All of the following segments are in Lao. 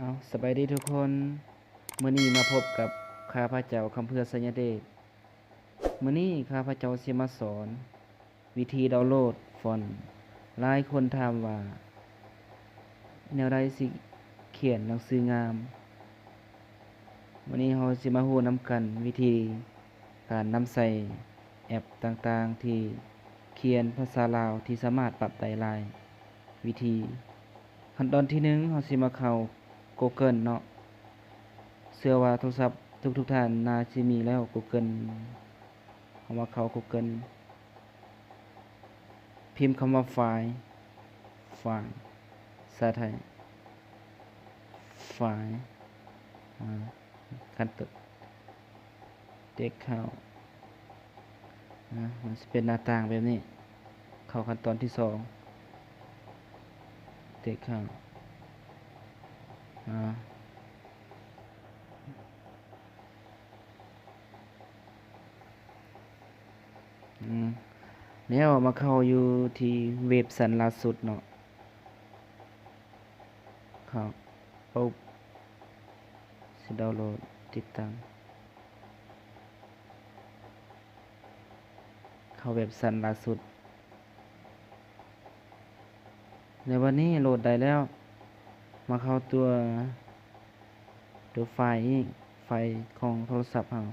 ເອົາ ສະບາຍດີທຸກຄົນ, ມື້ນີ້ມາພົບກັບຂ້າພະເຈົ້າ ຄຳເຜືອ ໄຊຍະເດດ. ມື້ນີ້ຂ້າພະເຈົ້າຊິມາສອນວິທີດາວໂຫຼດຟອນ. ຫຼາຍຄົນຖາມວ່າ ແນວໃດຊິຂຽນໜັງສືງາມ? ມື້ນີ້ເຮົາຊິມາຮູ້ນຳກັນວິທີການນຳໃຊ້ແອັບຕ່າງໆທີ່ຂຽນພາສາລາວ ທີ່ສາມາດປັບໄດ້ຫຼາຍວິທີ. ຂັ້ນຕອນທີໜຶ່ງ ເຮົາຊິມາເຂົ້າ Google ເນາະ. ເຊື່ອວ່າໂທລະສັບທຸກໆທ່ານໜ້າຊິມີແລ້ວ Google. ເຮົາມາເຂົ້າ Google ພິມຄຳວ່າ ໄຟລ໌ ໄຟລ໌ ພາສາໄທ ໄຟລ໌ ອາ ຂັ້ນຕົ້ນ ເຕັກເຂົ້າ ອາ ມັນຊິເປັນໜ້າຕ່າງແບບນີ້. ເຂົ້າຂັ້ນຕອນທີສອງ ເຕັກເຂົ້າ ອາ ອືມ ແລ້ວມາເຂົ້າຢູ່ທີ່ເວັບຊັ້ນລ່າສຸດເນາະ. ເຂົ້າ ໂອບ ຊິດາວໂຫຼດ ຕິດຕັ້ງ ເຂົ້າເວັບຊັ້ນລ່າສຸດ. ແລ້ວບັດນີ້ໂຫຼດໄດ້ແລ້ວ ມາເຂົ້າຕົວ ຕົວໄຟລ໌ອີກ ໄຟລ໌ຂອງໂທລະສັບເຮົາ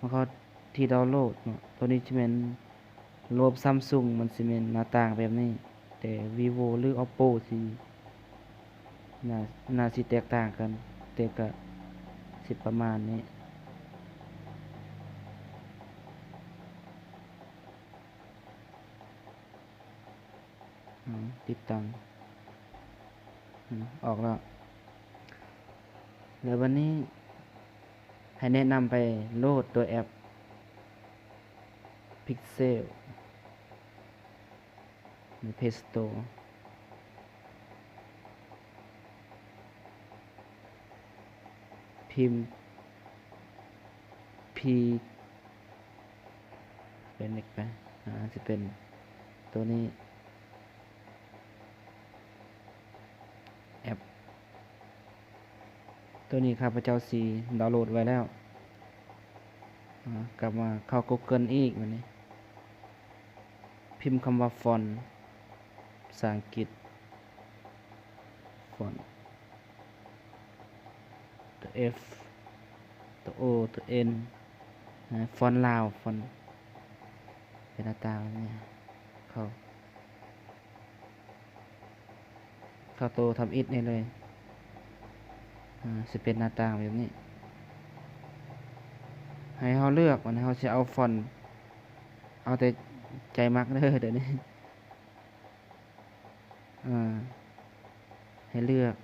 ມາເຂົ້າທີ່ດາວໂຫຼດເນາະ. ຕົວນີ້ຊິແມ່ນລະບົບ Samsung ມັນຊິແມ່ນໜ້າຕ່າງແບບນີ້ ແຕ່ Vivo ຫຼື Oppo ຊິໜ້າ ໜ້າຊິແຕກຕ່າງກັນ ແຕ່ກະຊິປະມານນີ້. ອືມ ຕິດຕັ້ງ ອືມ ອອກແລ້ວ. ແລ້ວບັດນີ້ໃຫ້ແນະນຳໄປໂຫຼດຕົວແອັບ Pixel ໃນ Play Store ພິມ P ເປັນເລັກໄປ ອາ ຊິເປັນໂຕນີ້ ແອັບ ໂຕນີ້ຂ້າພະເຈົ້າຊິດາວໂຫຼດໄວ້ແລ້ວ. ອາ ກັບມາເຂົ້າ Google ອີກ ບາດນີ້ ພິມຄຳວ່າ ຟອນ ພາສາອັງກິດ ຟອນ ຕົວ F ຕົວ O ຕົວ N ອາ ຟອນລາວ ຟອນ ເປັນໜ້າຕາແບບນີ້ ເຂົ້າ ເຂົ້າໂຕທຳອິດນີ້ເລີຍ ອາ ຊິເປັນໜ້າຕ່າງແບບນີ້ ໃຫ້ເຮົາເລືອກ ບາດນີ້ເຮົາຊິເອົາຟອນ ເອົາແຕ່ໃຈມັກເດີ ດຽວນີ້ ອາ ໃຫ້ເລືອກ.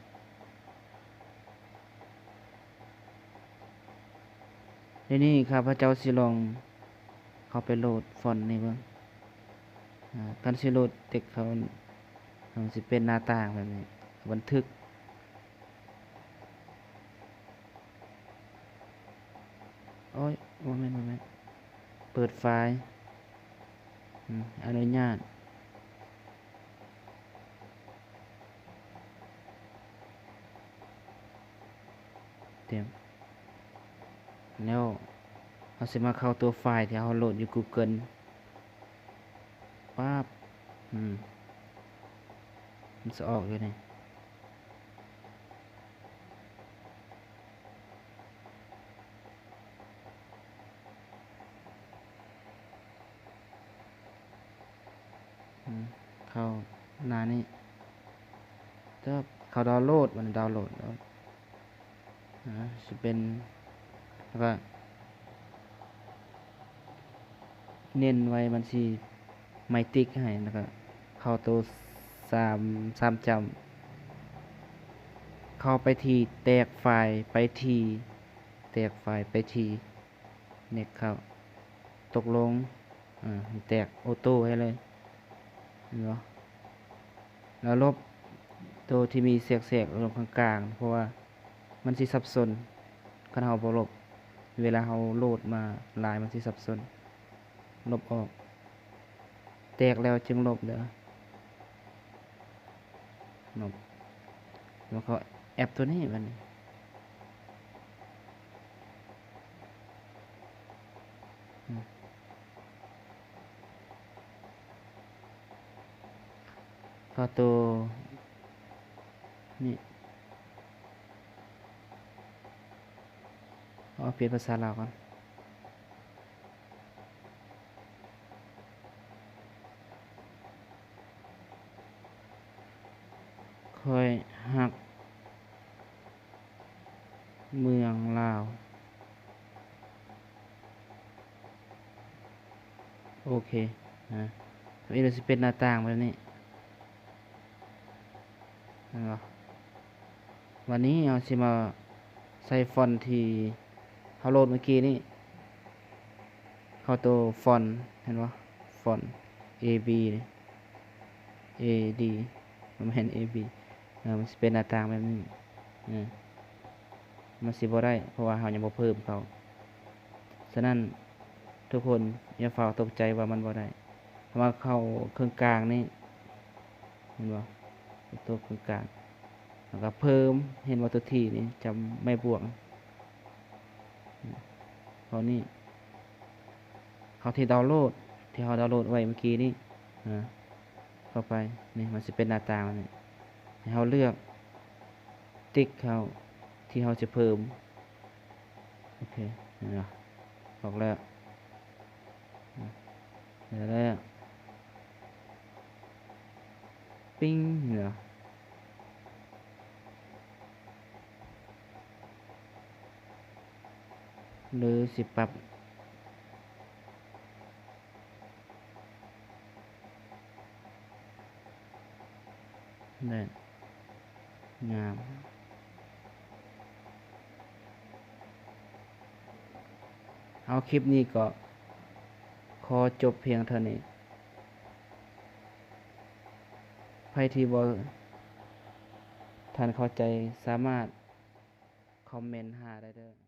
ດຽວນີ້ຂ້າພະເຈົ້າຊິລອງເຂົ້າໄປໂຫຼດຟອນນີ້ເບິ່ງ ອາ ຄັນຊິໂຫຼດເຕັກເຂົ້າ ມັນຊິເປັນໜ້າຕ່າງແບບນີ້ ບັນທຶກ ໂອ້ຍ ບໍ່ແມ່ນ ບໍ່ແມ່ນ ເປີດໄຟລ໌ ອາ ອະນຸຍາດ ເຕັມ ແລ້ວເຮົາຊິມາເຂົ້າຕົວໄຟລ໌ທີ່ເຮົາໂຫຼດຢູ່ Google ປັບ ອືມ ມັນຊິອອກຢູ່ນີ້ ອືມ ເຂົ້າໜ້ານີ້ ເຂົ້າດາວໂຫຼດ ມັນດາວໂຫຼດ ອາ ຊິເປັນ ແລ້ວກະເນັ້ນໄວ້ ມັນຊິໄມຕິກໃຫ້ ແລ້ວກະເຂົ້າໂຕສາມ ສາມຈ້ຳ ເຂົ້າໄປທີ່ແຕກໄຟລ໌ ໄປທີ່ແຕກໄຟລ໌ ໄປທີ່ ເນັກເຂົ້າ ຕົກລົງ ອາ ມັນແຕກໂອໂຕ້ໃຫ້ເລີຍ ເຫັນບໍ່? ແລ້ວລົບໂຕທີ່ມີແຊກໆ ລົງກາງໆ ເພາະວ່າມັນຊິສັບສົນ ຄັນເຮົາບໍ່ລົບ ເວລາເຮົາໂຫຼດມາຫຼາຍ ມັນຊິສັບສົນ ລົບອອກ ແຕກແລ້ວຈຶ່ງລົບເດີ ລົບ ແລ້ວກໍແອັບຕົວນີ້ບັດນີ້ ອືມ ເຂົ້າໂຕນີ້ ເອົາ ປ່ຽນພາສາລາວກ່ອນ. ຂ້ອຍຮັກເມືອງລາວ. ໂອເຄ ນະ ອັນນີ້ຊິເປັນໜ້າຕ່າງແບບນີ້ ເຫັນບໍ່? ວັນນີ້ເຮົາຊິມາໃສ່ຟອນທີ່ເຮົາໂຫຼດເມື່ອກີ້ນີ້ ເຂົ້າໂຕຟອນ ເຫັນບໍ່? ຟອນ ເອ ບີ ນີ້ ເອ ດີ ບໍ່ແມ່ນ ເອ ບີ ເອີ ມັນຊິເປັນໜ້າຕ່າງແບບນີ້ ເອີ ມັນຊິບໍ່ໄດ້ ເພາະວ່າເຮົາຍັງບໍ່ເພີ່ມເຂົ້າ. ສະນັ້ນ ທຸກຄົນຢ່າຟ້າວຕົກໃຈວ່າມັນບໍ່ໄດ້ ເພາະວ່າເຂົ້າເຄິ່ງກາງນີ້ ເຫັນບໍ່? ຕົວເຄິ່ງກາງ ແລ້ວກໍເພີ່ມ ເຫັນບໍ່? ຕົວທີນີ້ຈຳໄມ້ບວກ ເຂົ້ານີ້ ເຂົ້າທີ່ດາວໂຫຼດ ທີ່ເຮົາດາວໂຫຼດໄວ້ເມື່ອກີ້ນີ້ ເຂົ້າໄປ ນີ້ມັນຊິເປັນໜ້າຕ່າງແບບນີ້ ໃຫ້ເຮົາເລືອກ ຕິກເຂົ້າທີ່ເຮົາຈະເພີ່ມ. ໂອເຄ ເຫັນບໍ່? ອອກແລ້ວ ແລ້ວ ປິ້ງ ເຫັນບໍ່? ຫຼືຊິປັບ ໄດ້ ງາມ. ເອົາ ຄລິບນີ້ກໍຂໍຈົບພຽງເທົ່ານີ້. ໃຜທີ່ບໍ່ທັນເຂົ້າໃຈ ສາມາດຄອມເມັນຫາໄດ້ເດີ້.